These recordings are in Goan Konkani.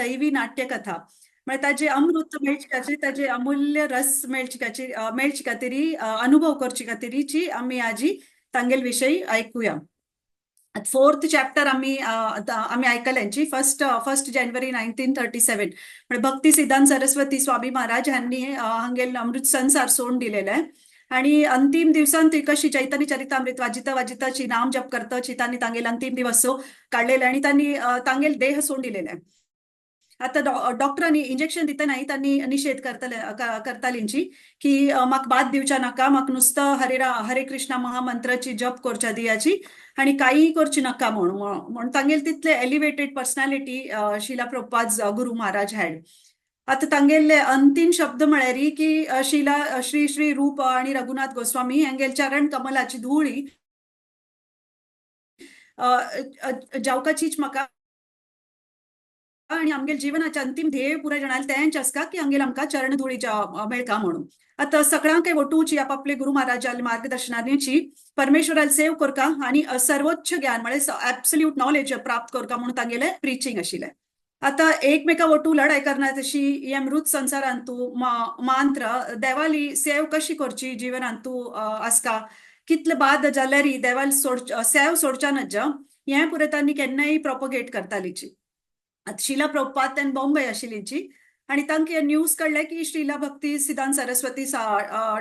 दैवी नाट्यकथा. म्हणजे ताजे अमृत मेळचे खातीर, ताजे अमूल्य रस मेळचे खातीर, अनुभव करचे खातीरची आमी आजी तांगेल विशयी ऐकूया. फोर्थ चॅप्टर आम्ही आमी ऐकल्यांची 1 January 1937, म्हणजे भक्ती सिद्धांत सरस्वती स्वामी महाराज ह्यांनी हांगेल अमृत संसार सोडून दिलेलं आहे आणि अंतिम दिवसांत ती कशी चैतन्य चरितामृत वाजिता वाजिताची नाम जप करताची त्यांनी तांगेल अंतिम दिवस काढलेले आणि त्यांनी तांगेल देह सोडून दिलेला आहे. आता डॉक्टरांनी इंजेक्शन दिता नाही, त्यांनी निषेध करतले करतालींची की म्हाका बाद दिवच्या नाका, म्हाका नुसतं हरे हरे कृष्णा महामंत्राची जप करच्या दियाची आणि काही करची नका म्हणून. म्हणून तांगेल तितले elevated personality Shila Prabhupada Guru Maharaj had. आता तांगेले अंतिम शब्द म्हळ्यार की शिला श्री श्री रूप आणि रघुनाथ गोस्वामी हांगेल चरण कमलाची धुळी जावकाचीच म्हाका आणि आमगेल जीवनाचे अंतिम ध्येय पुराय जाणाले तेंच आसता की आमगेल आमकां चरण धुळी मेळका म्हणून. आता सगळ्यांक वटूची आपापले गुरु महाराजाले मार्गदर्शनाची परमेश्वराला सेव करका आणि सर्वोच्च ज्ञान म्हळ्यार ऍब्सल्यूट नॉलेज प्राप्त करका म्हणून तांगेले प्रिचिंग आशिल्लें. आता एकमेका वटू लढाई करणार तशी हे मृत संसारांतू मांत्र देवाली सेव कशी करची, जीवनांतू आसका कितले बाद जाल्यार देवाल सोड सेव सोडच्या नज्ज, हें पुरें तांणी केन्नाय प्रोपोगेट करतालीची. आतां शिला प्रभुपाद तेन्ना बॉम्बे आशिल्लीची आणि तांकां न्यूज कळ्ळें की श्रीला भक्ती सिद्धांत सरस्वती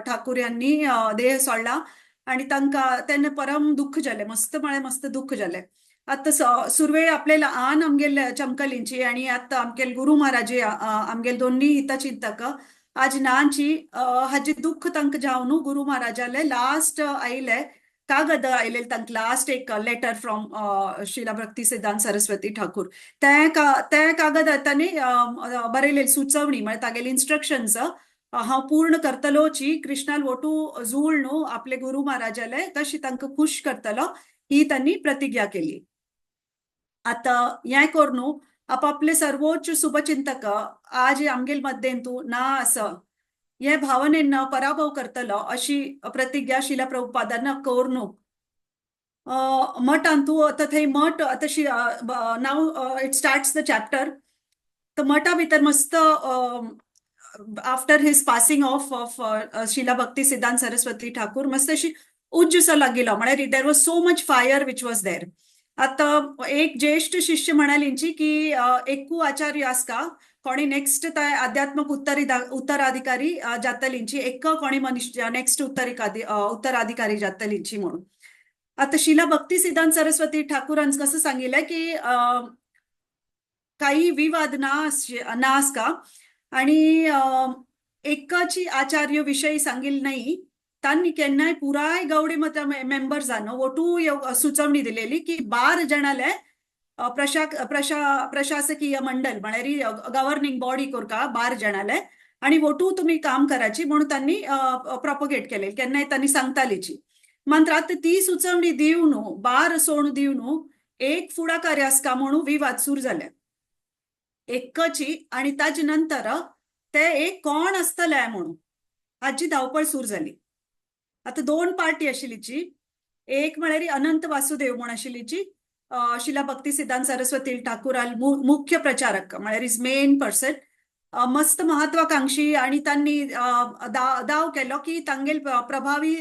ठाकूर यांनी देह सोडला आणि तांकां तेन्ना परम दुःख जालें, मस्त म्हळ्यार मस्त दुःख जालें. आतां सुरवे आपले लहान आमगेल चमकलींची आणि आतां आमगेल गुरु महाराज आमगेल दोन्ही हितचिंतक आज नांची, हाजे दुःख तांकां जावन गुरु महाराजाले लास्ट आयले कागद आयलेले तांकां लास्ट एक लेटर फ्रॉम श्रीला भक्ती सिद्धांत सरस्वती ठाकूर. ते कागद तांणी बरयलेली सुचवणी म्हळ्यार तागेले इन्स्ट्रक्शन्स हांव पूर्ण करतलोची, कृष्णाल वटू जुळ न्हू आपले गुरु महाराजाले तशी तांकां खुश करतलो ही त्यांनी प्रतिज्ञा केली. आता हें करून आपापले सर्वोच्च शुभचिंतक आज आमगेल मध्येंतू ना असं हे भावनेन पराभव करतलो अशी प्रतिज्ञा शिला प्रभुपादांना करून मठांतू आता थंय मठ तशी now it starts the chapter. तर मठा भितर मस्त after his passing off of Srila Bhakti Siddhanta Saraswati Thakur मस्त अशी उज्जसो लागिल्लो, म्हळ्यार there was so much fire which was there. आता एक ज्येष्ठ शिष्य म्हणालींची की एकू आचार्य आसका कोणी नेक्स्ट आध्यात्मक उत्तराधिकारी जातलींची, एक कोणी मनीस नेक्स्ट उत्तराधिकारी जातलींची म्हणून. आता शिला भक्ती सिद्धांत सरस्वती ठाकूरांचं कसं सांगितलं की काही विवाद ना ना आसका आणि एकाची आचार्य विषयी सांगितलं नाही. त्यांनी केन्नाय पुराय गौडी मत मेंबर्सान ಒಟ್ಟು सुचवणी दिलेली की 12 जणाले प्रशा प्रशा प्रशासकीय मंडळ म्हळ्यार गव्हर्निंग बॉडी करका 12 जणाले आणि वटू तुम्ही काम करायची म्हणून त्यांनी प्रॉपगेट केले, केन्नाय त्यांनी सांगतालीची. मात्र आता ती सुचवणी दिवन बार सोडून दिवन एक फुडाकार आसका म्हणून विवाद सुरू जाले एकची आणि ताजे नंतर ते एक कोण आसतले म्हणून हाजी धांवपळ सुरू जाली. आता दोन पार्टी आशिल्लीची, एक म्हळ्यार अनंत वासुदेव म्हूण आशिल्लीची, शिला भक्ती सिद्धांत सरस्वती ठाकूराल मुख्य प्रचारक म्हळ्यार is main person, मस्त महत्वाकांक्षी आणि त्यांनी दाव केलो की तांगेल प्रभावी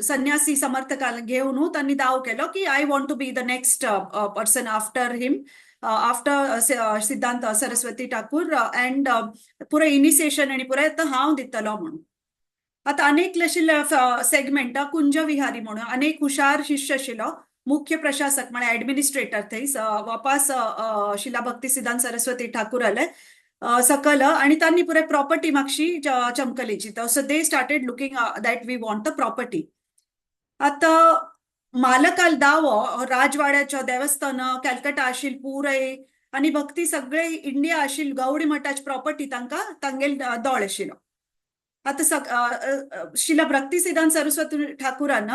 संन्यासी समर्थकांक घेवन त्यांनी दाव केलो की I want to be the next person after him, after Siddhanta Saraswati Thakur and पुराय इनिसिएशन आणि पुराय आतां हांव दितलो म्हणून. आता अनेक आशिल्ले सेगमेंट, कुंज विहारी म्हणून अनेक हुशार शिष्य आशिल्लो, मुख्य प्रशासक म्हळ्यार ऍडमिनिस्ट्रेटर थंय वापास शिला भक्ती सिद्धांत सरस्वती ठाकूराले सकल आणि त्यांनी पुराय प्रॉपर्टी मातशी चमकलीची. So they started looking that we want the property. आता मालकाल दावो राजवाड्याचो देवस्थान कॅलकटा आशिल पुराय आणि भक्ती सगळे इंडिया आशिल गौडी मठाची प्रॉपर्टी तांकां तांगेल दोळ आशिल्लो. आता शिला भक्ती सिद्धांत सरस्वती ठाकूरान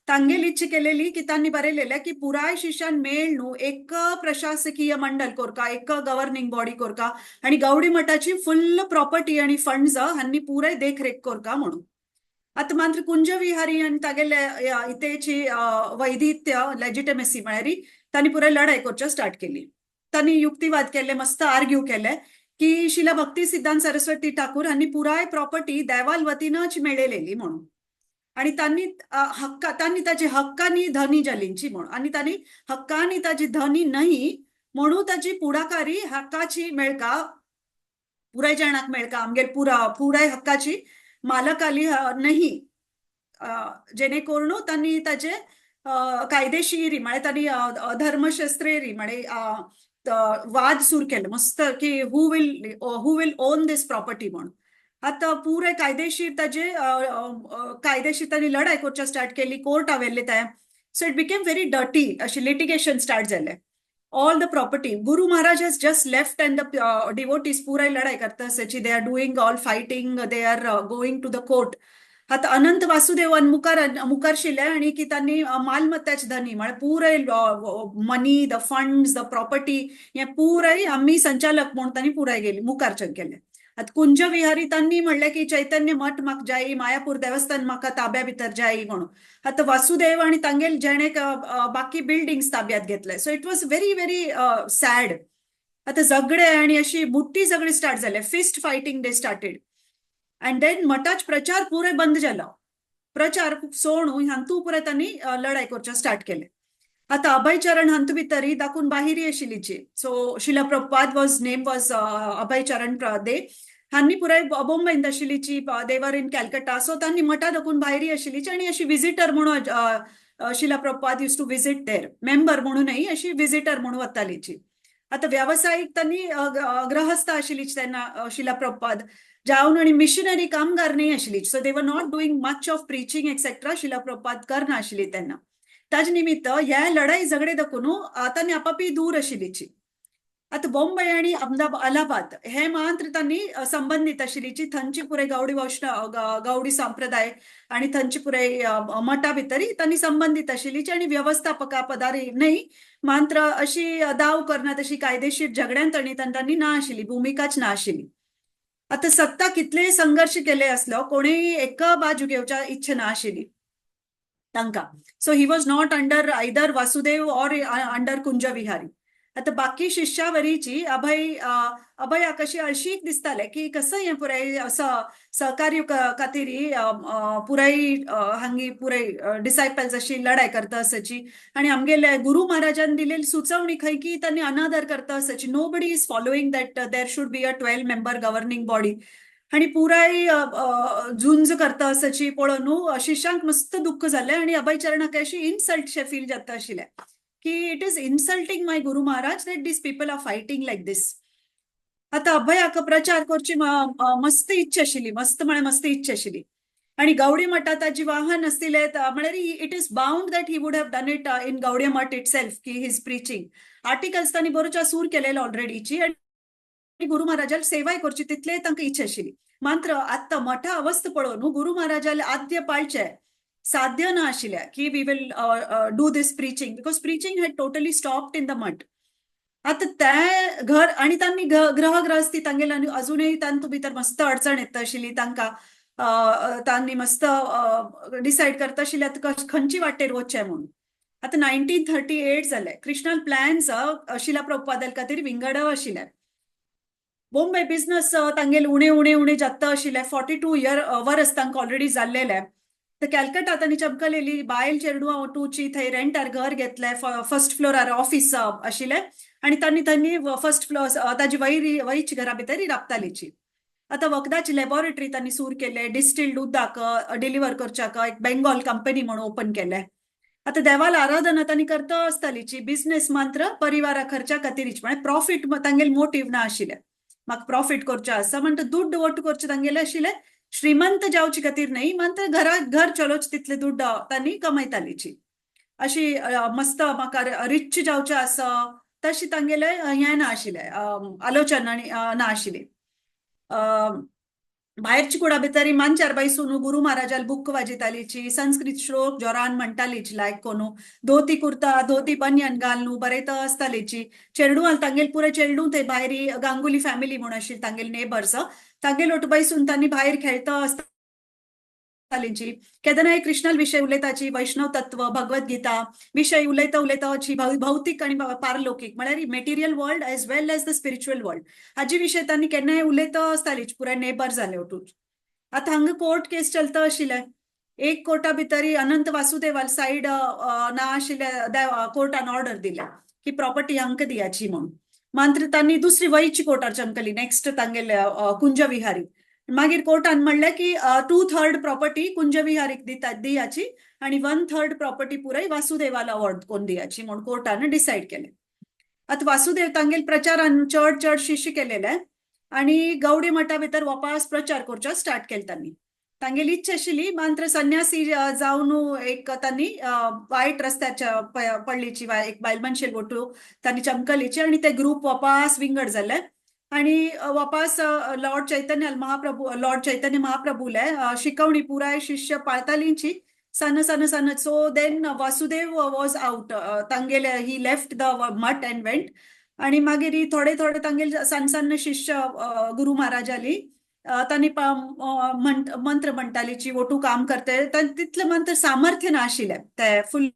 तांगेल इच्छा केलेली की त्यांनी बरयलेले की पुराय शिष्यान मेळ न्हू एक प्रशासकीय मंडळ कोरका, एक गव्हर्निंग बॉडी कोरका आणि गौडी मठाची फुल प्रॉपर्टी आणि फंड्स हांनी पुराय देखरेख कोरका म्हणून. आता मात्र कुंज विहारी आणि तागेले इतेची वैदित्य लेजिटमेसी म्हळ्यार तांणी पुराय लढाई करच्या स्टार्ट केली. तांणी युक्तिवाद केले, मस्त आर्ग्यू केले की शिला भक्ती सिद्धांत सरस्वती ठाकूर हांणी पुराय प्रॉपर्टी देवाल वतीनच मेळयलेली म्हणून आणि त्यांनी हक्का त्यांनी ताजी हक्कानी धनी जालींची म्हणून आणि त्यांनी हक्कानी ताजी धनी नाही म्हणून ताजी पुढाकारी हक्काची मेळका, पुराय जाणाक मेळका, आमगेर पुराय हक्काची मालकाली नाही, जेणे करून त्यांनी ताजे कायदेशीर म्हळ्यार त्यांनी धर्मशास्त्रेरी म्हळे वाद सुरू केले मस्त की who will own this property म्हणून. आतां पुराय कायदेशीर ताजे कायदेशीर तांणी लढाय करच्या स्टार्ट केली, कोर्टा व्हेल्ले ते. So it became very dirty, अशी लिटिगेशन स्टार्ट जालें. All the property, Guru Maharaj has just left and the devotees पुराय लढाई करता आसाची. They are doing all fighting, they are going to the court. आता अनंत वासुदेवन मुखार मुखार शिले आणि की त्यांनी मालमत्ताचे धनी म्हळ्यार पुराय money, the funds, the property हे पुराय आम्ही संचालक म्हणून त्यांनी पुराय गेली मुखार केले. आता कुंज विहारी त्यांनी म्हणले की चैतन्य मठ म्हाका जाई, मायापूर देवस्थान म्हाका ताब्या भितर जाई म्हणून. आता वासुदेव आणि तांगेल जेणे बाकी बिल्डिंग्स ताब्यात घेतले. So it was very very sad. आता झगडे आणि अशी मोठी झगडी स्टार्ट जाले, fist fighting they started and then मठाच प्रचार पुरे बंद जालो. प्रचार सोडून हांतू पुरे त्यांनी लढाई करच्या स्टार्ट केले. आता अभयचरण हांतू भितरी दाखून बाहिरी आशिल्लीची. So Srila Prabhupada was name was Abhaycharan दे हांनी पुराय बॉम्बेंत आशिल्लीची, they were in Calcutta. So तांणी मठा दाखून भायरी आशिल्लीची आणि अशी विजिटर म्हणून Srila Prabhupada used to visit there, member म्हणूनही अशी विजिटर म्हणून वतालीची. आता व्यावसायिक त्यांनी गृहस्थ आशिल्लीची तेन्ना शिला प्रभुपाद जावन आणि मिशनरी कामगार नाही आशिल्ली. So they were not doing much of preaching etcetera. Srila Prabhupada करना आशिल्ली तेन्ना. ताजे निमित्त ह्या लढाई झगडे दाखोवन तांणी आपापी दूर आशिल्लीची. आता बॉम्बे आणि अहमदाबाद, अलाहाबाद हे मात्र त्यांनी संबंधित आशिल्लीची. थंयची पुराय गौडी वैष्णव गौडी संप्रदाय आणि थंयची पुराय मठा भितरी त्यांनी संबंधित आशिल्लीची आणि व्यवस्थापका पदारी नाही, मात्र अशी दाव करना, तशी कायदेशीर झगड्यांत आणि तांणी ना आशिल्ली, भुमिकाच ना आशिल्ली. आता सत्ता कितलेय संघर्ष केले असलो, कोणीय एका बाजू घेवच्या इच्छा ना आशिल्ली तांकां. So he was not under either Vasudev or under Kunja Vihari. आता बाकी शिष्यावरीची अभय कशी अळशीक दिसताले की कसं हें पुराय सहकार्य खातीर पुराय हांगी पुराय डिसायपल्स अशी लढाय करता आसाची आणि आमगेले गुरु महाराजान दिलेली सुचवणी खंय की त्यांनी अनादर करता आसाची. Nobody is following that there should be a 12 member governing body आणि पुराय झुंज करता आसाची पळोवन शिष्यांक मस्त दुःख जालें आणि अभय चरणाक अशी इन्सल्ट शे फील जाता आशिल्लें की it is insulting my Guru Maharaj that these people are fighting like this. आता अभयाक प्रचार करची मस्त इच्छा आशिल्ली, मस्त म्हळ्यार मस्त इच्छा आशिल्ली आणि गौडी मठात ताजी वाहन आसतिले म्हळ्यार it is bound that he would have done it in Gaudiya Math itself की his preaching articles तांणी बरोच्या सूर केलेले ऑलरेडीची आणि गुरु महाराजाल सेवाय करची तितले तांकां इच्छा आशिल्ली. मात्र आत्तां मठा अवस्था पळोवन गुरु महाराजाले आद्य पाळचे साध्य ना आशिल्लें की we will do this preaching, because preaching had totally stopped in the Math. आता ते घर आणि तांणी ग्रहगृहस्थी तांगेले आनी अजूनही तांतू भितर मस्त अडचण येता आशिल्ली तांकां. तांणी मस्त डिसायड करता आशिल्ले आतां खंयची वाटेर वचचें म्हणून. आतां 1938 जालें. कृष्णाल प्लॅन्स शिला प्रभुपादाल खातीर विंगड आशिल्ले. बॉम्बे बिझनस तांगेले उणे उणे उणे जाता आशिल्ले. 42 इयर वरस तांकां ऑलरेडी जाल्लेले. तर कॅलकटा तांणी चमकलेली बायल चेडवां टूची थंय रेंटार घर घेतले. फर्स्ट फ्लोरार ऑफिस आशिल्लें आणि तांणी तांणी फर्स्ट फ्लोर ताजी वयर वयच घरा भितर राबतालीची. आतां वखदाची लॅबोरेटरी तांणी सुरू केले, डिस्टिल्ड उदक डिलिव्हर करच्याक एक बेंगॉल कंपनी म्हणून ओपन केले. आतां देवाल आराधना तांणी करता आसतालीची. बिझनेस मात्र परिवारा खर्चा खातीरच, म्हळ्यार प्रॉफिट तांगेले मोटीव ना आशिल्लें. म्हाका प्रॉफिट करचें आसा म्हणटा दुड्ड वट्ट करचें तांगेलें आशिल्लें. श्रीमंत जावचे खातीर न्हय, मात्र घरा घर चलोवचें तितले दुड्ड तांणी कमयतालीची. अशी मस्त म्हाका रिच जावचें आसा तशी तांगेलें हें ना आशिल्लें, आलोचना ना आशिल्ली. भायरची कुडा भितर मांचार बैसून गुरु महाराजाल बुक वाजयतालीची, संस्कृत श्लोक जोरान म्हणटालीची. लायक कोणू धोती कुर्ता, धोती बनियन घालून बरयता आसतालीची. चेडूं तांगेल पुराय चेडूं थंय भायर गांगुली फॅमिली म्हूण आशिल्ली तांगेले नेबर्स, तांगेल ओट बैसून तांणी भायर खेळता आसता. आसतालींची. केदनाय कृष्णाल विशय उलयताची, वैष्णव तत्व, भगवद्गीता विशय उलयता उलयताची, भौतीक आनी पारलौकीक म्हळ्यार material world as well as the spiritual world हाजी विशय तांणी केन्नाय उलयता आसताली पुराय नेबर जाले वटून. आतां हांगा कोर्ट केस चलता आशिल्लें. एक कोर्टा भितरी अनंत वासुदेवाल सायड ना आशिल्ल्या, कोर्टान ऑर्डर दिल्या की प्रॉपर्टी हांकां दियाची म्हणून. मात्र तांणी दुसरी वयची कोर्टार चमकली नेक्स्ट तांगेले कुंज विहारी. मागीर कोर्टान म्हणलें की 2/3 प्रॉपर्टी कुंज विहारीक दिता दियाची आणि 1/3 प्रॉपर्टी पुराय वासुदेवाला अवॉर्ड कोण दियाची म्हणून कोर्टान डिसायड केलें. आतां वासुदेव तांगेल प्रचारान चड चड शिष्य केलेले आणि गौडी मठा भितर वापस प्रचार करचो स्टार्ट केले तांणी. तांगेली इच्छा आशिल्ली, मात्र संन्यासी जावन एक तांणी वायट रस्त्याच्या पडलीची एक बायल मनशेल बोटू तांणी चमकलीची आणि ते ग्रुप वापस विंगड जाले आणि वापस लॉर्ड चैतन्य महाप्रभू, लॉर्ड चैतन्य महाप्रभूले शिकवणी पुराय शिष्य पाळतालींची सन सन सन. So then Vasudev was out. तांगेले he left the Math and went. आणि मागीर ही थोडे थोडे तांगेले सान सान शिष्य गुरु महाराजाली तांणी मंत्र म्हणटालीची, ओटू काम करते, तितले मंत्र सामर्थ्य नाशिल्लें ते फुल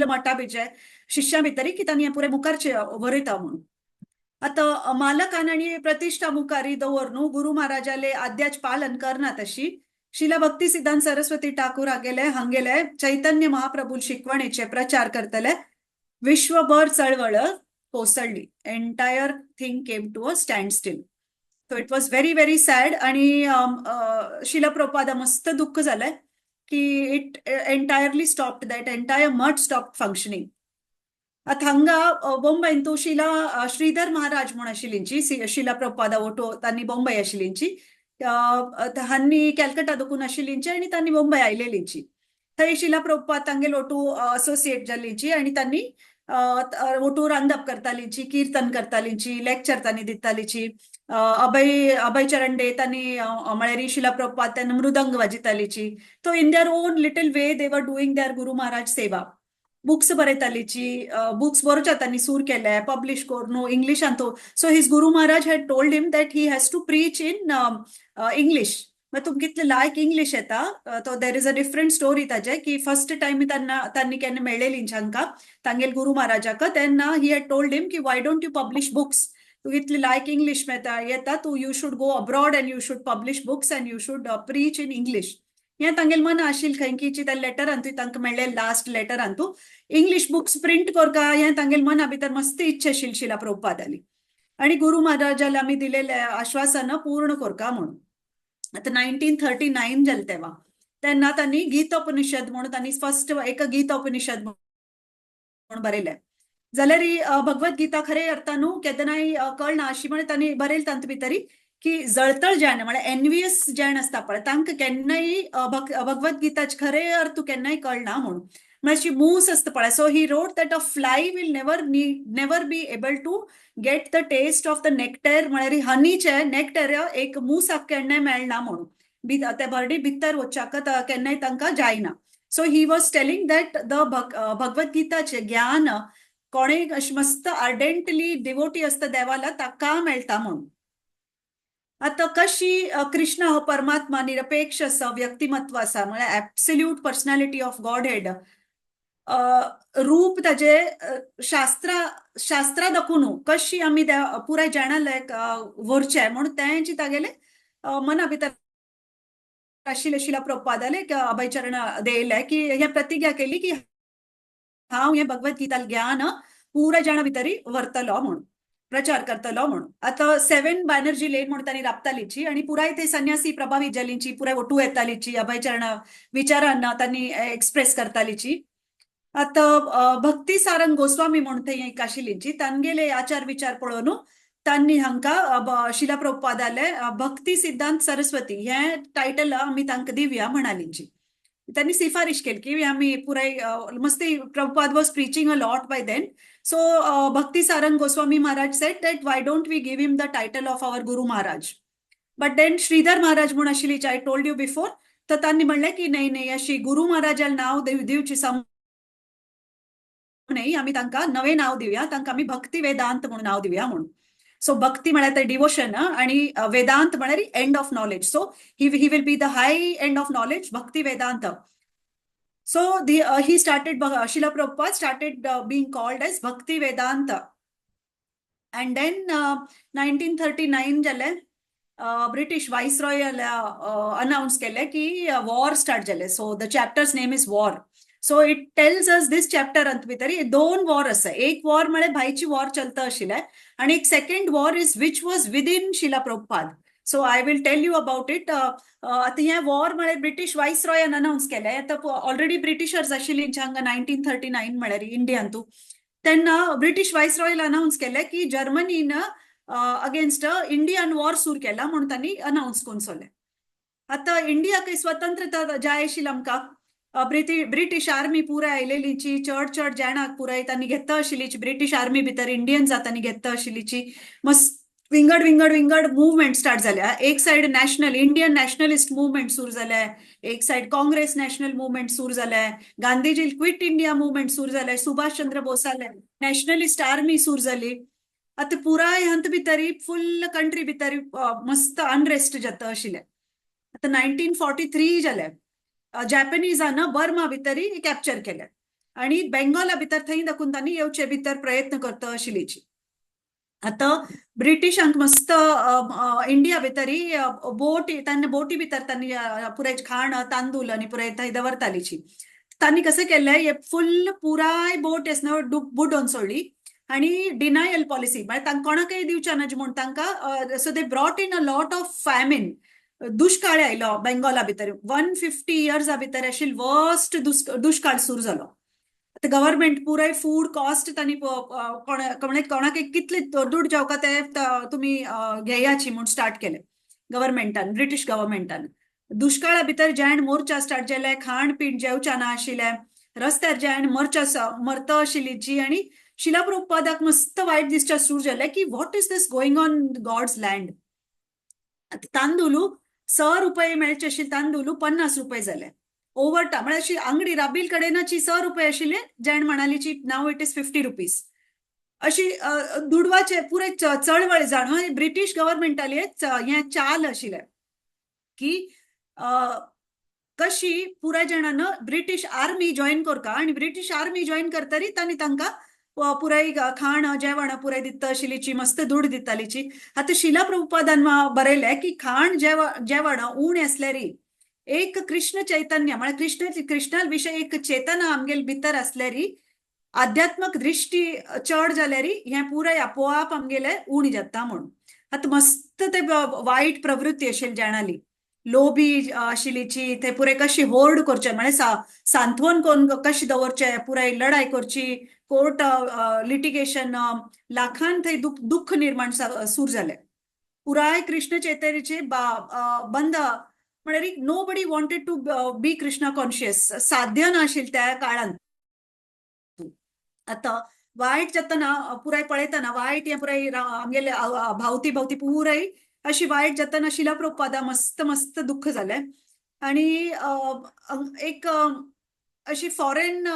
मठा बिजे शिष्या भितरी की तांणी पुरे मुखारचे बरयता म्हणून. आतां मालकान आनी प्रतिष्ठा मुखारी दवरून गुरु महाराजाले आद्याच पालन करना तशी शिला भक्ती सिद्धांत सरस्वती ठाकूर हागेले हांगेले चैतन्य महाप्रभू शिकवणेचे प्रचार करतले विश्वभर चळवळ कोसळली. Entire thing came to a standstill. So it was very very sad. आणि शिला प्रभुपादा मस्त दुःख झालंय की it entirely stopped, that entire Math stop functioning. आतां हांगा बोंबयन तूं शिला श्रीधर महाराज म्हूण आशिल्लींची, शिला प्रभुपादा ओटो तांणी बोंबय आशिल्लींची, हांनी कॅलकटा दोकून आशिल्लींची आनी तांणी बोंबय आयलेलींची. थंय शिला प्रभुपाद तांगेल ओटू असोसिएट जाल्लींची आनी तांणी ओटू रांदप करतालींची, कीर्तन करतालींची, लेक्चर तांणी दितालीची. अभय चरण डे तांणी म्हळ्यार शिला प्रभुपाद त्यांना मृदंग वाजितालीची. तो in their own little way they were doing their Guru Maharaj seva. Books बरयतालीची, books बरोवच्या तांणी सूर केले, पब्लिश करून इंग्लिशान तो. So his Guru Maharaj had told him that he has to preach in English. मागीर तुमकां कितले लायक इंग्लिश येता. तो there is a different story ताजे की फर्स्ट टायम त्यांना तांणी केन्ना मेळ्ळेली हांकां तांगेल गुरु महाराजाक, तेन्ना he had told him की why don't you publish books? तूं इतली लायक इंग्लिश मेळटा येता, तूं you should go abroad and you should publish books and you should preach in English. हें तांगेल मन आशिल्लें खंय की त्या लेटरान तुवें तांकां मेळ्ळे लास्ट लेटरान तूं इंग्लिश बुक्स प्रिंट करका, हें तांगेल मना भितर मस्त इच्छा आशिल्ली शिला प्रभुपादाली आणि गुरु महाराजाला आमी दिलेले आश्वासन पूर्ण करका म्हणून. आतां 1939 जालें तेव्हा, तेन्ना तांणी गीतोपनिषद म्हणून तांणी फर्स्ट एक गीतोपनिषद म्हणून बरयलें. जाल्यार ही भगवत गीता खरे अर्थान केदनाय कळना अशी म्हण तांणी बरयलें तातूंत भितरी की जळतळ ज्ञान म्हळ्यार एनवियस ज्ञान आसता पळय, तांकां केन्नाय भगवत गीताचे खरे अर्थ केन्नाय कळना म्हणून. म्हळ्यार अशी मूस आसता पळय, so he wrote that a fly will never be able to get the taste of the nectar. म्हळ्यार हनीचे नेक्टर एक मुसाक केन्नाय मेळना म्हणून, ते बर्डी भितर वच्चाक केन्नाय तांकां जायना. So he was telling that the भगवत गीताचे ज्ञान कोणेय अशें मस्त आर्डेंटली डिवोटी आसता देवाला, ताका मेळटा म्हणून. आतां कशी कृष्ण हो परमात्मा निरपेक्ष आसा, व्यक्तिमत्व आसा, म्हळ्यार absolute personality of God head, रूप ताजे शास्त्रा शास्त्रा दाखोवन कशी आमी पुराय जाणाले व्हरचें म्हणून तेंची तागेले मना भितर आशिल्लें. शिला प्रभुपादाले अभयचरण देयले की हे प्रतिज्ञा केली की हांव हें भगवत गीता ज्ञान पुराय जाणा भितरी व्हरतलो म्हणून, प्रचार करतलो म्हणून. आतां 7 बॅनर्जी लेन म्हणून तांणी राबतालीची आणि पुराय ते संन्यासी प्रभावीत जालींची, पुराय ओटू येतालीची, अभयचरण विचारांना तांणी एक्सप्रेस करतालीची. आतां भक्ती सारंग गोस्वामी म्हणून थंय एक आशिल्लीची, तांगेले आचार विचार पळोवन तांणी हांकां शिला प्रभुपादाले भक्ती सिद्धांत सरस्वती हे टायटल आमी तांकां दिवया म्हणालींची. त्यांनी शिफारिश केली की आमी पुराय मस्ती Prabhupada was preaching a lot by then. So Bhakti Sarang Goswami Maharaj said that why don't we give him the title of our Guru Maharaj? But then Shridhar Maharaj म्हूण आशिल्ली, I told you before, तर तांणी म्हणलें की नाही नाही, अशी गुरु महाराजाला नाव दिवची सम नाही, आमी तांकां नवें नाव दिवया, तांकां आमी भक्ती वेदांत म्हणून नाव दिवया म्हणून. सो भक्ती म्हळ्यार ते डिवोशन आणि वेदांत म्हळ्यार end of knowledge. So he will be the high end of knowledge, Bhakti Vedanta. So the he started, Srila Prabhupada started being called as Bhakti Vedanta. And then 1939 जालें, ब्रिटीश वायसरॉयल अनाउन्स केलें की वॉर स्टार्ट जालें. So the chapter's name is War. So it tells us this chapter अंत भितर दोन वॉर आसा. एक वॉर म्हळ्यार भायची वॉर चलता आशिल्लें आणि एक second war is which was within Srila Prabhupada. So I will tell you about it. आतां हें वॉर म्हळ्यार ब्रिटीश वायसरॉयान अनाउन्स केलें. आतां ऑलरेडी ब्रिटिशर्स आशिल्ली हांगा 1939 म्हळ्यार इंडियांतू. तेन्ना ब्रिटीश वायसरॉयल अनाउन्स केलें की जर्मनीन अगेन्स्ट इंडियन वॉर सुरू केला म्हणून तांणी अनाउन्स करून सोडलें. आतां इंडियाक स्वतंत्रता जाय आशिल्ली आमकां. ब्रिटीश आर्मी पुराय आयलेलीची, चड चड जाणांक पुराय तांणी घेता आशिल्लीची. ब्रिटीश आर्मी भितर इंडियन्स तांणी घेता आशिल्लीची. मस्त विंगड विंगड विंगड मुवमेंट स्टार्ट जाल्या. एक side national Indian nationalist movement सुरू जाले, एक सायड काँग्रेस नॅशनल मुवमेंट सुरू जाले, गांधीजी क्विट इंडिया मुवमेंट सुरू जाले, सुभाष चंद्र बोसाले नॅशनलिस्ट आर्मी सुरू जाली. आतां पुराय हंत भितरी फुल कंट्री भितर मस्त अनरेस्ट जाता आशिल्लें. आतां 1943 जालें. जॅपनीजान बर्मा भितरी कॅप्चर केलें आणि बेंगॉला भितर थंय दाखून तांणी येवचे भितर प्रयत्न करता आशिल्लीची. आतां ब्रिटिशांक मस्त इंडिया भितरी बोट, तांणी बोटी भितर तांणी पुराय खाण, तांदूळ आनी पुराय थंय दवरतालीची. तांणी कसं केलें, हे फुल पुराय बोट आसना बुडोवन सोडली आणि डिनायल पॉलिसी, म्हळ्यार तांकां कोणाकय दिवच्या ना म्हूण तांकां. So they brought in a lot of famine. दुष्काळ आयलो बेंगॉला भितर. 150 इयर्सा भितर अशी वर्स्ट दुष्काळ सुरू जालो. आतां गव्हर्मेंट पुराय फूड कॉस्ट तांणी कोणाक कितले दुड जावका ते तुमी घेयाची म्हूण स्टार्ट केले गव्हर्मेंटान, ब्रिटीश गव्हर्मेंटान. दुष्काळा भितर जाण मोर्चा स्टार्ट जाले, खाण पीण जेवच्या ना आशिल्लें, रस्त्यार जाण मरच्या मरता आशिल्लीची. आणि श्रील प्रभुपादाक मस्त वायट दिसच्या सुरू जालें की what is this going on God's land? तांदूळ 100 रुपये मेळचे आशिल्ले, तांदूळ 50 रुपये जाले ओवर. म्हळ्यार अशी आंगडी राबील कडेनची 100 रुपये आशिल्ले जेण म्हणालीची, now it is ₹50. अशी दुडवाचे पुरे चळवळ जाण ब्रिटीश गव्हर्मेंटाली हें चाल आशिल्लें की कशी पुराय जाणांना ब्रिटीश आर्मी जॉईन करका आणि ब्रिटीश आर्मी जॉईन करतरी तांणी तांकां पुराय खाण जेवण पुराय दिता आशिल्लीची, मस्त दुड दितालीची. आतां श्रील प्रभुपादान बरयलें की खाण जेवण उणें आसल्यारी एक कृष्ण चैतन्य, म्हळ्यार कृष्णा विशय एक चेतना आमगेल भितर आसल्यारी, आध्यात्मक दृष्टी चड जाल्यारी हें पुराय आपोआप आमगेलें उणें जाता म्हणून. आतां मस्त ते वायट प्रवृत्ती आशिल्ली जाणाली, लोभी आशिल्लीची. ते पुराय कशी होल्ड करचे, म्हळ्यार सांत्वन करून कशी दवरचे, पुराय लढाई करची, कोर्ट लिटिगेशन, लाखान थंय दुःख निर्माण सुरू जालें. पुराय कृष्ण चैतन्याचे बंद, म्हळ्यार nobody wanted to be Krishna conscious. साध्य नाशिल्लें त्या काळांत. आतां वायट जातना पुराय पळयतना वायट हें पुराय आमगेले भावती भावती पुराय अशी वायट जातना श्रील प्रभुपादा मस्त मस्त दुःख जालें. आणि एक अशी फॉरेन,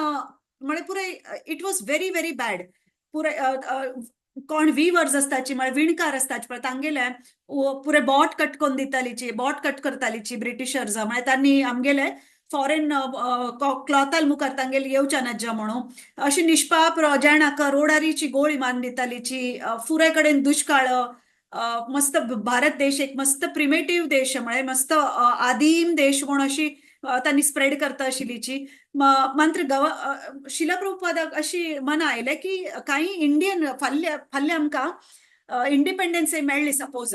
म्हळ्यार पुराय it was very very bad. पुराय कोण विवर्स आसताची, म्हळ्यार विणकार आसताची पळय, तांगेले पुराय बोट कट करून दितालीची, बोट कट करतालीची ब्रिटिशर्स. म्हळ्यार तांणी आमगेले फॉरेन क्लॉताल मुखार तांगेले येवच्या नाज्जा म्हणून. अशी निष्पाप जाणाक रोडारीची गोळी मारून दितालीची. फुराय कडेन दुष्काळ. मस्त भारत देश एक मस्त प्रिमेटिव्ह देश, म्हळ्यार मस्त आदिम देश म्हूण अशी तांणी स्प्रेड करता आशिल्लीची. मात्र गव श्रील प्रभुपादाक अशी मना आयलें की कांय इंडियन फाल्यां फाल्यां आमकां इंडिपेंडन्स मेळ्ळी सपोज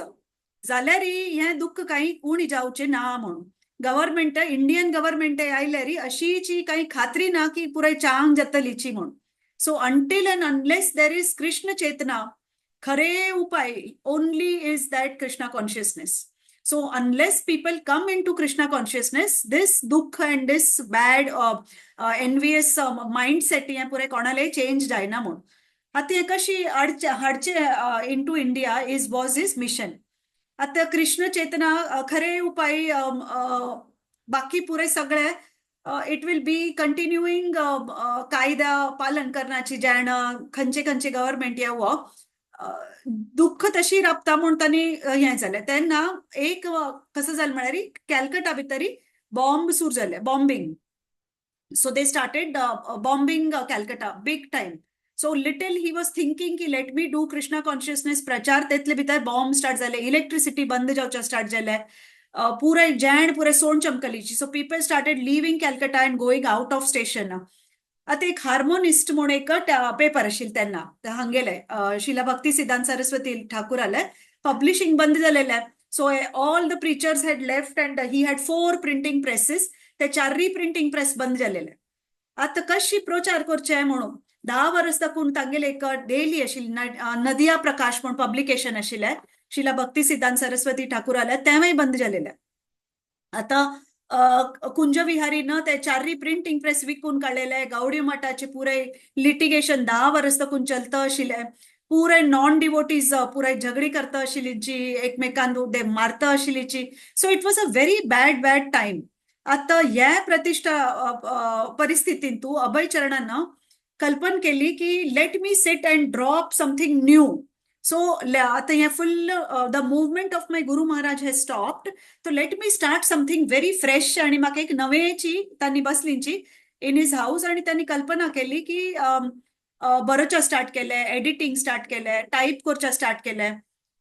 जाल्यार हें दुःख कांय उणें जावचें ना म्हणून. गव्हर्मेंट, इंडियन गव्हर्मेंट आयल्यारी अशीची काही खात्री ना की पुराय चांग जातलीची म्हूण. So until and unless there is Krishna चेतना, खरे उपाय only is that Krishna consciousness. So unless people come into Krishna consciousness, this दुःख and this bad envious mindset हें पुराय कोणालेय चेंज जायना म्हूण. आतां हें कशी हाडचे हाडचे into India is was his mission. आतां कृष्ण चेतना खरे उपाय, बाकी पुरे सगळे it will be continuing. कायदा पालन करण्याची जाण खंयचे खंयचे गव्हर्मेंट येवो, दुःख तशी राबता म्हूण तांणी हें जालें. तेन्ना एक कसं जालें म्हळ्यार, कॅलकटा भितरी बॉम्ब सुरू जाले, bombing. So they started bombing Calcutta big time. So little he was thinking की let me do Krishna consciousness प्रचार, तेतले भितर बॉम्ब स्टार्ट जाले, इलेक्ट्रिसिटी बंद जावच्या स्टार्ट जाले, पुराय जॅण पुराय सोण चमकलीची. So people started leaving Calcutta and going out of station. आतां एक हार्मोनिस्ट म्हूण एक पेपर आशिल्लें तेन्ना हांगेले श्रील भक्ती सिद्धांत सरस्वती ठाकुराले, पब्लिशींग बंद जालेलें. So all the preachers had left and he had four printing presses. ते चारय प्रिंटींग प्रेस बंद जालेले. आतां कशी प्रचार करचे म्हणून 10 वर्स दाखून तांगेले एक डेली आशिल्ली, नदिया प्रकाश म्हूण पब्लिकेशन आशिल्लें श्रील भक्ती सिद्धांत सरस्वती ठाकुराले, तेंवूय बंद जालेलें. आतां कुंजविहारीनं ते चारय प्रिंटींग प्रेस विकून काडलेले. गौडी मठाचे पुराय लिटिगेशन 10 वर्स तकून चलता आशिल्लें. पुराय नॉन डिवोटीज पुराय झगडी करता आशिल्ली, एकमेकांक मारता आशिल्लीची. So it was a very bad bad time. आता ह्या प्रतिष्ठा परिस्थितींत तूं अभय चरणानं कल्पना केली की let me sit and drop something new. So आता हे full the movement of my Guru Maharaj has stopped, so let me start something very fresh. आणि म्हाका एक नवेची तांणी बसलींची इन his house आणि त्यांनी कल्पना केली की बरोवच्या स्टार्ट केले, एडिटींग स्टार्ट केले, टाईप करच्या स्टार्ट केले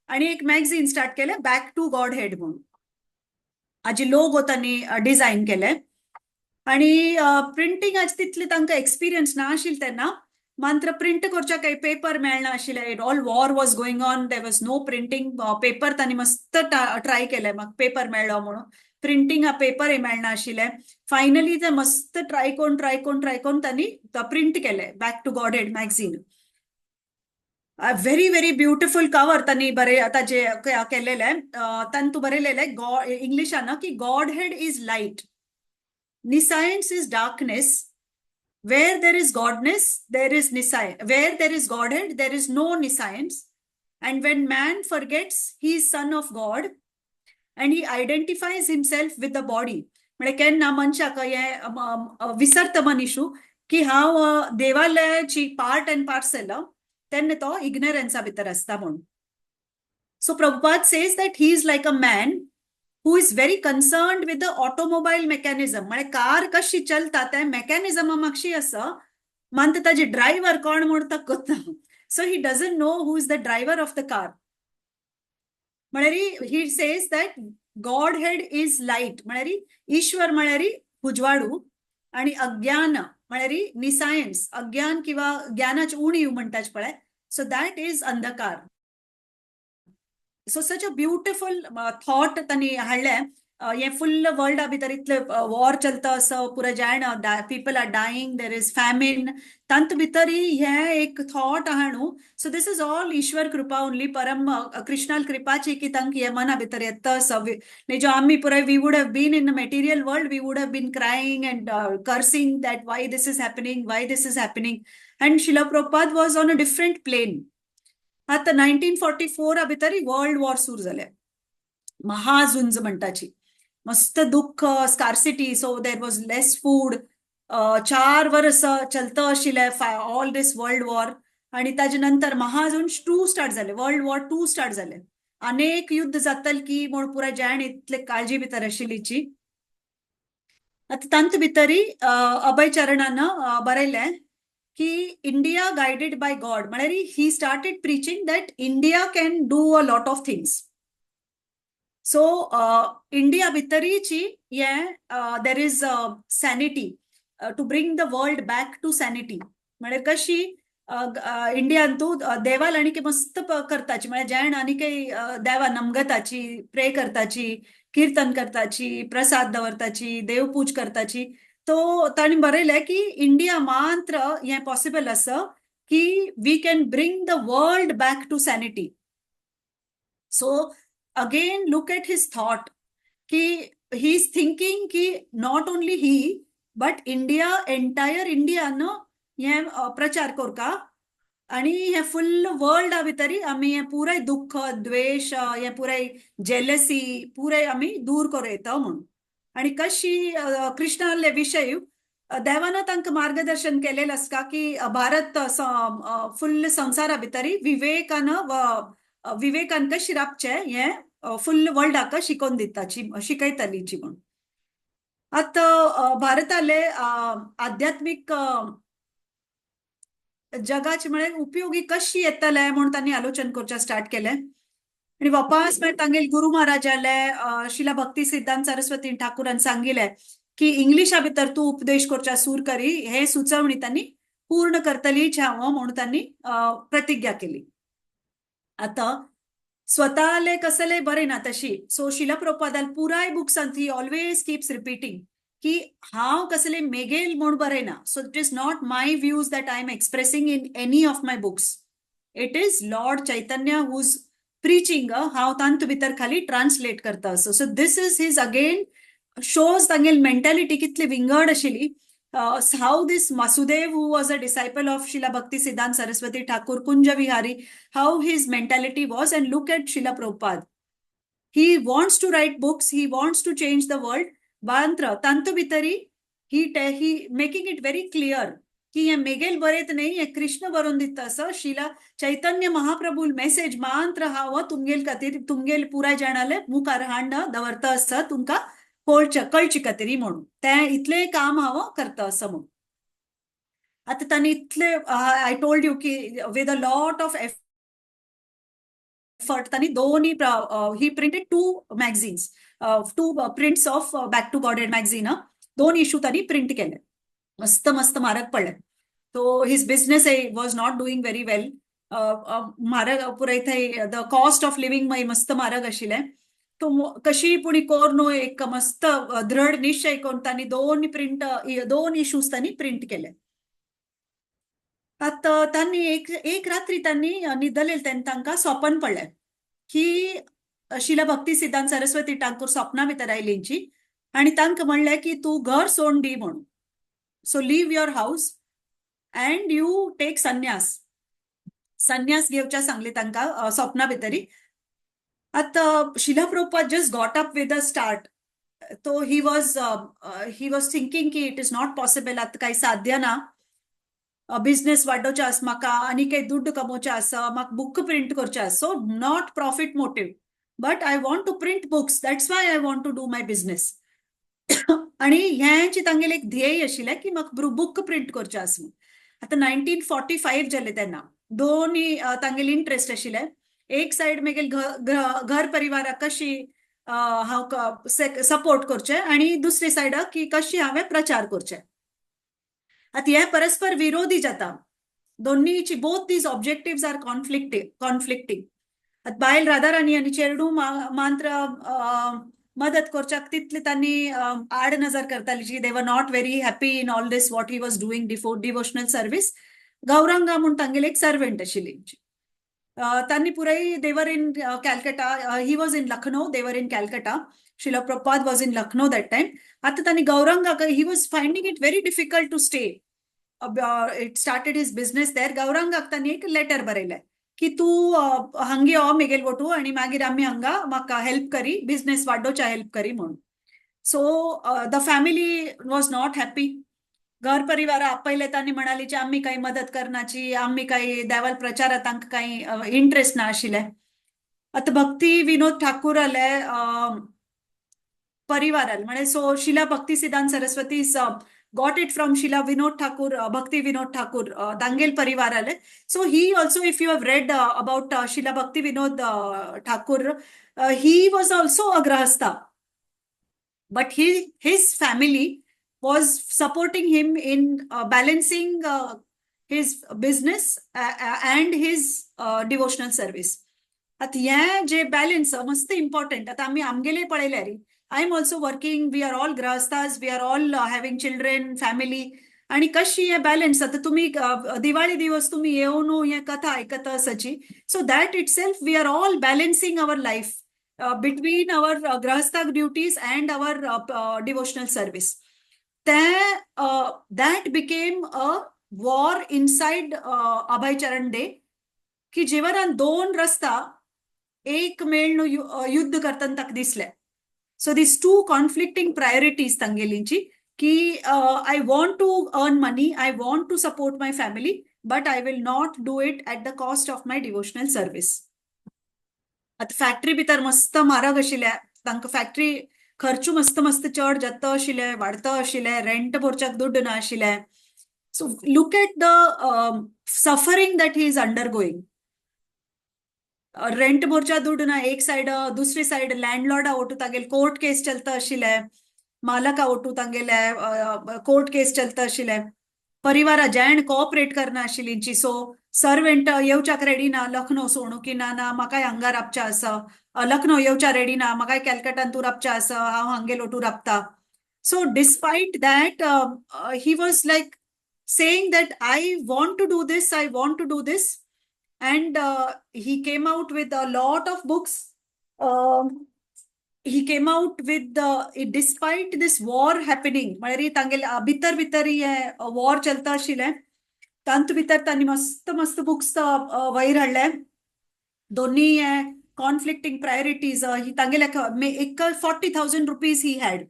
आणि एक मॅगझीन स्टार्ट केले, बॅक टू गॉड हेड म्हणून. हाजी लोगो तांणी डिझायन केले आणि प्रिंटींग आज तितले तांकां एक्सपिरियन्स ना आशिल्ले तेन्ना. मात्र प्रिंट करच्या काही पेपर मेळना आशिल्ले. All war was going on, there was no printing paper. तांणी मस्त ट्राय केले, म्हाका पेपर मेळ्ळो म्हणून. प्रिंटींग पेपर मेळना आशिल्ले. फायनली ते मस्त ट्राय करून, ट्राय करून, ट्राय करून तांणी प्रिंट केले back to God head magazine. Very very beautiful cover तांणी बरे ताजे केलेले. तांतू बरयलेले गॉ इंग्लिशान की Godhead is light, nescience is darkness. Where there is godness, there is nescience. Where there is Godhead, there is no nescience. And when man forgets he is son of God and he identifies himself with the body, म्हणजे केन्ना मनशाक हें विसरता मनीशू की हांव देवालयाची पार्ट अँड पार्सल, तेन्ना तो इग्नरन्सा भितर आसता म्हणून. So Prabhupada says that he is like a man who is very concerned with the automobile mechanism. म्हणजे कार कशी चलता त्या मेकॅनिझमा मागशी आसा, मानता ताजे ड्रायव्हर कोण म्हूण ताका कोत्ता. So he doesn't know who is the driver of the car. म्हळ्यार he says that Godhead is light, म्हळ्यार ईश्वर म्हळ्यार उजवाडू आणि अज्ञान म्हळ्यार निसायन्स, अज्ञान किंवा ज्ञानाची उणीव म्हणटाच पळय, सो that is अंधकार. So such a beautiful thought तांणी हाडलें. हें फुल्ल वर्ल्डा भितर इतले वॉर चलता असो, पुराय जाण people are dying, there is famine, तांत भितरय हें एक थॉट आहा न्हू. So this is all Ishwar Kripa only, परम कृष्णाल कृपाची की तांकां हें मना भितर येता असो. न्ही जो आमी पुराय we would have been in the material world, we would have been crying and cursing that why this is happening, why this is happening. And Srila Prabhupada was on a different plane. आता 1944 भितर वर्ल्ड वॉर सुरू जाले, महाझुंज म्हणटाची. मस्त दुःख, scarcity, so there was less food. 4 वर्स चलता आशिल्लें ऑल this world war आणि ताजे नंतर महाझुंज टू स्टार्ट जाले, वर्ल्ड वॉर टू स्टार्ट जाले. अनेक युद्ध जातल की म्हूण पुराय जाण इतले काळजी भितर आशिल्लीची. आतां तांत भितरी अभय चरणान बरयलें की इंडिया गायडेड बाय गॉड, म्हळ्यार he started preaching that India can do a lot of things. So India भितरीची हें there is sanity, to bring the world back to sanity. म्हळ्यार कशी इंडियान तूं देवाल आनी मस्त करताची, म्हळ्यार जेण आनी काही देवा नमगताची, प्रे करताची, कीर्तन करताची, प्रसाद दवरताची, देवपूज करताची. तो ताणी बरयलें की इंडिया मात्र हें पॉसिबल आसा की we can bring the world back to sanity. So again, look at his thought की he is thinking की not only he but India, entire इंडियान हें प्रचार करका आणि हे फुल्ल वर्ल्डा भितरी आमी हें पुराय दुःख, द्वेश, हें पुराय जेलसी पुराय आमी दूर करूं येता म्हणून. आणि कशी कृष्णाले विषय देवान तांकां मार्गदर्शन केलेलें आसता की भारत फुल्ल संवसारा भितरी विवेकान विवेकान कशी राबचें हें फुल्ल वर्ल्डाक शिकोवन दिताची, शिकयतालीची म्हूण. आतां भारताले आध्यात्मीक जगाचे म्हळ्यार उपयोगी कशी येतले म्हूण तांणी आलोचन करचें स्टार्ट केलें. आनी वापस मागीर तांगेले गुरू महाराजाले श्रील भक्ती सिद्धांत सरस्वती ठाकूरान सांगिलें की इंग्लिशा भितर तूं उपदेश करच्या सूर करी. हे सुचवणी तांणी पूर्ण करतलीच हांव म्हणून तांणी प्रतिज्ञा केली. आतां स्वतःले कसले बरें ना तशी. सो श्रील प्रभुपादान पुराय बुक्सान he always keeps repeating की हांव कसले मेगेल म्हूण बरयना. So it is not my views that I am expressing in any of my books. It is Lord Chaitanya who's preaching. हांव तांतू भितर खाली ट्रान्सलेट करता असो. So this is his again shows तांगेली मेंटॅलिटी कितली विंगड आशिल्ली, how this Vasudev, who was a disciple of Srila Bhakti Siddhanta Saraswati Thakur, Kunja Vihari, how his mentality was, and look at Srila Prabhupada. He wants to write books, he wants to change the world. मात्र तांतू भितरी he making it very clear की हे मेगेल बरेत न्ही, हे कृष्ण बरोवन दिता असो. श्रीला चैतन्य महाप्रभू मेसेज मात्र हांव तुमगेल खातीर, तुमगेल पुराय जाणाले मुखार हाडून दवरता आसा, तुमकां कळचे खातीर म्हणून तें इतलें काम हांव करता असो म्हणून. आतां तांणी इतले, I told you की with a lot of effort तांणी दोन्ही, he printed two magazines, two prints of Back to Godhead magazine. दोन इशू तांणी प्रिंट केले. मस्त मस्त म्हारग पडले. तो his business was not doing very well. म्हारग पुराय थंय, the cost of living मागीर मस्त म्हारग आशिल्लें. तो कशी पुणी कोर न्हू एक मस्त दृढ निश्चय करून तांणी दोन प्रिंट, दोन इश्यूज तांणी प्रिंट केले. आतां तांणी एक एक रात्री तांणी न्हिदलेले तेन्ना तांकां स्वपन पडलें की श्रील भक्ती सिद्धांत सरस्वती ठाकूर स्वप्ना भितर आयलींची आनी तांकां म्हणलें की तूं घर सोड दी म्हणून. So leave your house and you take संन्यास. संन्यास घेवच्या सांगले तांकां स्वप्ना भितरी. आतां Srila Prabhupada just got up with a start. तो he was thinking की it is not possible, आतां काही साध्य ना. बिझनेस वाडोवचें आसा म्हाका आनी काही दुड्ड कमोवचें आसा म्हाका, बुक प्रिंट करचें आसा. So not profit motive, but I want to print books, that's why I want to do my business. आणि हें तांगेलें एक ध्येय आशिल्लें की म्हाका बुक प्रिंट करचें आसा म्हणून. आतां 1945 जालें तेन्ना. दोनूय तांगेले इंट्रस्ट आशिल्ले. एक सायड मेगेल घर परिवाराक कशी हांव सपोर्ट करचें आणि दुसरे सायडाक की कशी हांवें प्रचार करचें. आतां हे परस्पर विरोधी जाता दोन्हीची. Both these objective are conflicting. आतां बायल राधाराणी आनी चेडूं मात्र मदत करच्याक तितले तांणी आड नजर करताली जी. They were not very happy in all this what he was doing, devotional service. Gauranga म्हूण तांगेली एक सर्वंट आशिल्ली. तांणी पुराय, they were in Calcutta, he was in Lucknow, they were in Calcutta. Srila Prabhupada was in Lucknow that time. आतां तांणी गौरंगाक, he was finding it very difficult to stay, it started his business there. गौरंगाक तांणी एक लेटर बरयलें की तूं हांगे यो मेगेल वटू आनी मागीर आमी हांगा म्हाका हेल्प करी, बिझनेस वाडोवच्या हेल्प करी म्हणून. So the family was not happy. घर परिवार आपयले, तांणी म्हणाली की आमी काही मदत करनाची, आमी काही देवाल प्रचारात तांकां काही इंट्रस्ट ना आशिल्लें. आतां भक्ती विनोद ठाकूराले परिवाराल म्हणजे, so Srila Bhakti Siddhanta Saraswati got it from Srila Vinod Thakur, Bhakti Vinod Thakur, तांगेल परिवाराले. So he also, if you have read about Srila Bhakti Vinod Thakur, he was also a grahastha, but he his family was supporting him in balancing his business and his devotional service. आता हें जे बॅलन्स मस्त इम्पॉर्टंट. आता आमी आमगेले पळयल्यार, I am also working, we are all grahasthas, we are all having children, family. आणि कशी हे बॅलन्स? आता तुम्ही दिवाळी दिवस तुम्ही येवन हे कथा आयकता आसाची. So that itself, we are all balancing our life between our grahastha duties and our devotional service. ते that became a war inside Abhay Charan De की जेव्हा दोन रस्ता एक मेळ्न युद्ध करतना ताका दिसले. So these two conflicting priorities तांगेलींची की I want to earn money, I want to support my family, but I will not do it at the cost of my devotional service. आतां फॅक्टरी भितर मस्त म्हारग आशिल्ले तांकां, फॅक्टरी खर्चू मस्त मस्त चड जाता आशिल्ले, वाडता आशिल्ले, रेंट भरच्याक दुड्ड ना आशिल्ले. So look at the suffering that he is undergoing. Rent भरच्या दुड्ड ना एक सायड, दुसरी सायड लँडलॉर्डा ओटू तागेले कोर्ट केस चलता आशिल्ले, मालका ओटू तांगेले कोर्ट केस चलता आशिल्ले, परिवारा जॅण कोऑपरेट करना आशिल्ली. सो सर्वेंट येवच्याक रेडी ना लखनौ सोडू की ना ना, म्हाकाय हांगा राबचें आसा, लखनौ येवच्या रेडी ना, म्हाकाय कॅलकटान तूं राबचें आसा, हांव हांगे लोटू राबता. So despite that, he was like saying that I want to do this, I want to do this. And he came out with a lot of books. He came out with the, despite this war happening, म्हळ्यार तांगेले भितर भितर हे वॉर चलता आशिल्लें, तांतू भितर तांणी मस्त मस्त बुक्स वयर हाडले. दोन्ही हे कॉन्फ्लिक्टिंग प्रायोरिटीज ही तांगेले एक ₹40,000 he had,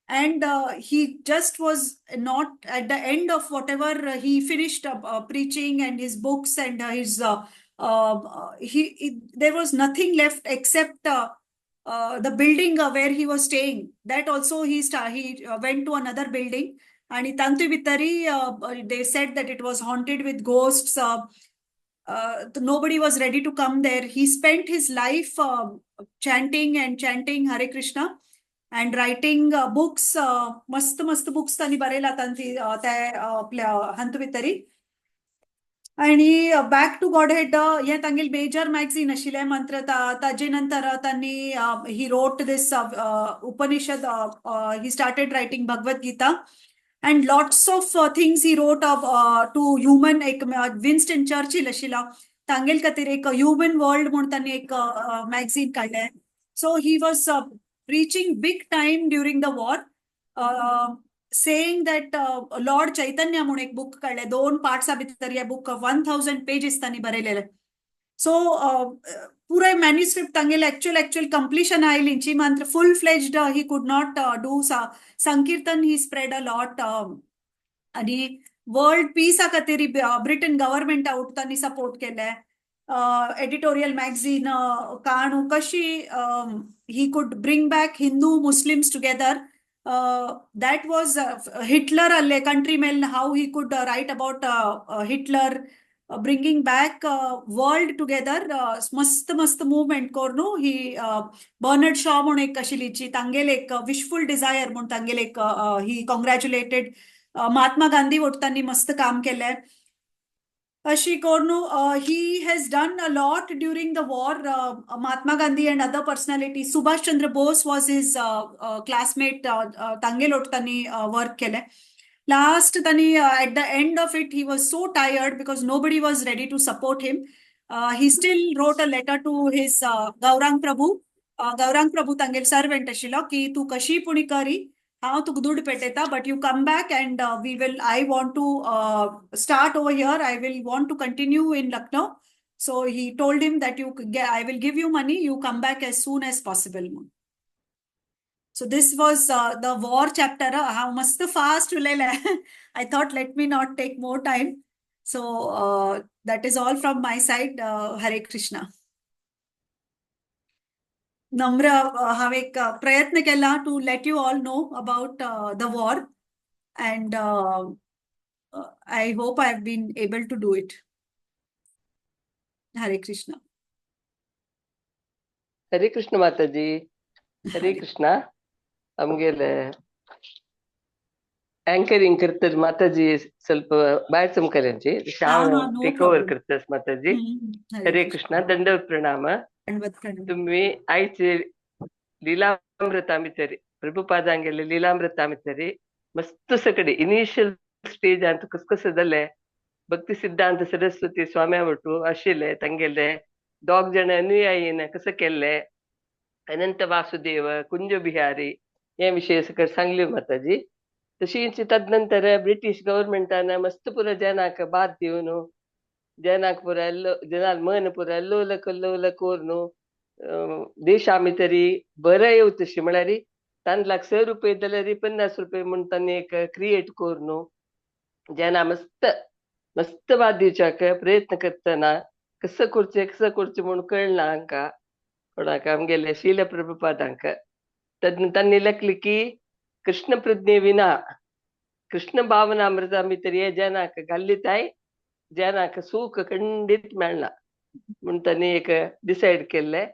and he just was not at the end of whatever he finished preaching and his books and his he there was nothing left except the building where he was staying. That also he went to another building आणि तांतू भितरी they said that it was haunted with ghosts. Nobody was ready to come there. He spent his life chanting and chanting Hare Krishna and writing books. मस्त मस्त बुक्स त्यांनी बरयला तांची त्या आपल्या हातूंत भितरी. आणि बॅक टू गॉडहेड हे तांगेले मेजर मॅगझीन आशिल्लें. मंत्र ताजे नंतर त्यांनी he wrote this Upanishad, he started writing Bhagavad Gita and lots of things he wrote to human. एक विन्स्टन चर्चिल आशिल्लो, तांगेल खातीर एक ह्युमन वर्ल्ड म्हूण तांणी एक मॅगझीन काडलें. So he was preaching big time during the war, saying that Lord Chaitanya म्हणून एक बुक काडलें, दोन पार्ट्सा भितर हे बुक, 1000 पेजीस तांणी बरयलेले. सो पुराय मॅन्युस्क्रिप्ट तांगेले एक्चुअल कंप्लिशन आयली मात्र full fledged he could not do. Sankirtan he spread a lot आणि वर्ल्ड पीसा खातीर ब्रिटन गव्हर्मेंट आउट तांणी सपोर्ट केले. एडिटोरियल मॅगझीन काणू कशी he could bring back Hindu Muslims together. That was Hitler आल्ले country mail, how he could write about Hitler, bringing back world together. मस्त मस्त मुवमेंट करून ही बर्नर्ड शॉ म्हणून एक आशिल्ली, तांगेले एक विशफुल डिझायर म्हूण तांगेले एक ही कॉंग्रॅच्युलेटेड. महात्मा गांधी वटतांनी मस्त काम केलें. अशी करून he has done a lot during the war. Mahatma Gandhi and other personality, Subhash Chandra Bose was his classmate, तांगेल तांणी वर्क केलें. लास्ट तांणी at the end of it, he was so tired because nobody was ready to support him. He still wrote a letter to his Gaurang Prabhu. Gaurang Prabhu तांगेल servant आशिल्लो, की तूं कशी पुणी करी, हांव तुका दुड पेटयता, but you come back and we will I want to start over here, I will want to continue in Lucknow. So he told him that you I will give you money, you come back as soon as possible. So this was the war chapter. हांव मस्त फास्ट उलयलें. I thought let me not take more time. So that is all from my side. Hare Krishna. नम्र हांव एक प्रयत्न केला to let you all know about the war and I hope I have been able to do it. Hare Krishna. Hare Krishna Mataji, Hare Krishna. आमगेले अँकरिंग करतात माताजी, ಸ್ವಲ್ಪ ಬಾಯ್ ಚಮಕರಂಜಿ ಹಾ, no take over problem. करतात माताजी. हरे हरे कृष्ण, दंडवत प्रणाम. दंडवत प्रणाम. तुम्ही आयचे लीलामृतामितरी, प्रभुपादांगेले लीलामृतामितरी मस्त सगळे इनिशियल स्टेज अंत कस कसं जालें, भक्ती सिद्धांत सरस्वती स्वाम्या वटू आशिल्ले तांगेले दोग जण अनुयायीन कसं केल्ले, अनंत वासुदेव, कुंज बिहारी हे विषय सकट सांगली माताजी. तशीच तदनंतर ब्रिटीश गव्हर्मेंटान मस्त पुरो जनाक बाद दिवन, जनाक पुरो एल्लो जनाल मन पुरो एल्लोल कल्लोल कोरून देशा भितरी बरें येवतशी, म्हळ्यार तांदळाक 6 रुपये जाल्यार 50 रुपये म्हूण तांणी एक क्रिएट करून जेन्ना मस्त मस्त वाद दिवच्याक प्रयत्न करतना कसं करचें, कसं करचें म्हूण कळना हांकां कोणाक, आमगेले श्रील प्रभुपादांक. तांणी लेखली की कृष्ण प्रज्ञे विना कृष्ण भावनामृता भितर हे जनाक घाल्ली ताय जनाक सुख खंडीत मेळना म्हूण तांणी एक डिसायड केल्लें.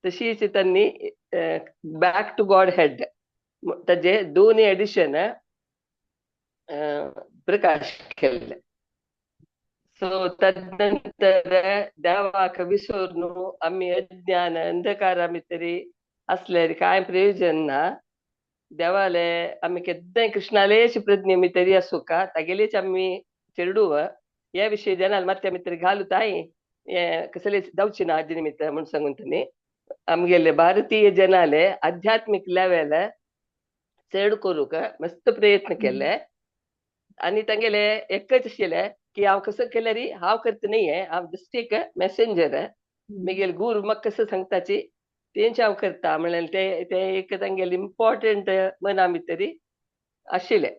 तशीच तांणी बॅक टू गॉड हेड ताजे दोन एडिशन प्रकाश केल्ले. सो तदनंतर देवाक विसरून आमी अज्ञान अंधकारा भितरी असल्यार कांय प्रयोजन ना. देवाले आमी केन्नाय कृष्णालेच प्रज्ञे भितरी आसूका, तागेलेच आमी चेडूव हे विशय जनाल मात्या भितर घालुताय हे कसलेच जावची ना हाजे निमित्त म्हूण सांगून तांणी आमगेले भारतीय जनाले आध्यात्मीक लेवल चड करूंक मस्त प्रयत्न केले. आनी तांगेले एकच आशिल्लें की हांव कसं केल्यार हांव करता न्ही, हांव जस्ट एक मेसेंजर, मागीर गुरू म्हाका कसं सांगताची तेंच हांव करता म्हणल्यार ते ते एक तांगेले इम्पॉर्टंट मना भितरी आशिल्लें.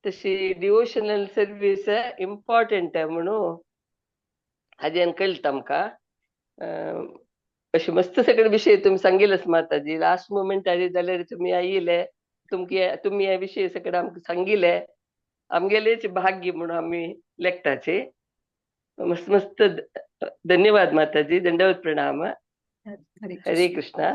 तशी डिवोशनल सर्वीस इम्पॉर्टंट म्हणून हाजेन कळटा आमकां. अशें मस्त सगळे विशय तुमी सांगिल्लेच माताजी. लास्ट मोमेंटार जाल्यार तुमी आयिल्ले, तुमगे तुमी हे विशय सगळे आमकां सांगिल्ले, आमगेलेच भाग्य म्हणून आमी लेखताचे. मस्त मस्त धन्यवाद माताजी. दंडवत प्रणाम. हरे हरे कृष्ण. कृष्णा.